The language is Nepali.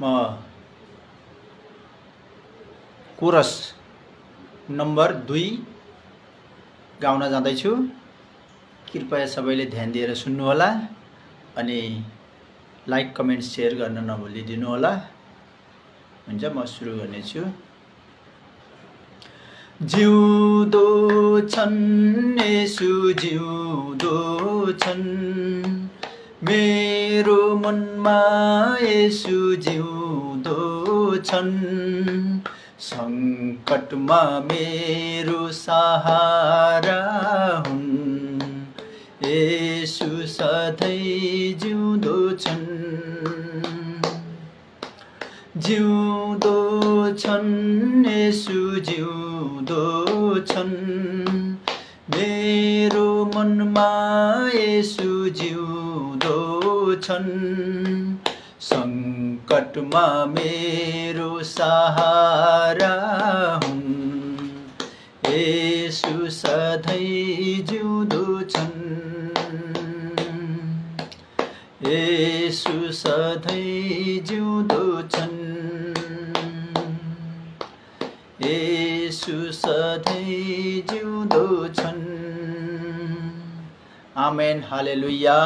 म कोरस नम्बर 2 गाउन जाँदैछु। कृपया सबैले ध्यान दिएर सुन्नुहोला अनि लाइक कमेन्ट शेयर गर्न नभुलिदिनु होला। हुन्छ, म सुरु गर्नेछु। जिउँदो छन् येशू जिउँदो छन्, मेरो मनमा येशू जिउँदो छन्। संकटमा मेरो सहारा हुन्, येशू सधैँ जिउँदो छन्। जिउँदो छन् येशू जिउँदो छन्, मेरो मनमा येशू जिउँदो छन्। संकटमा मेरो सहारा हुन्, येशू सधैँ जिउँदो छन्। येशू सधैँ जिउँदो छन्। येशू सधैँ जिउँदो छन्। आमेन, हालेलुया।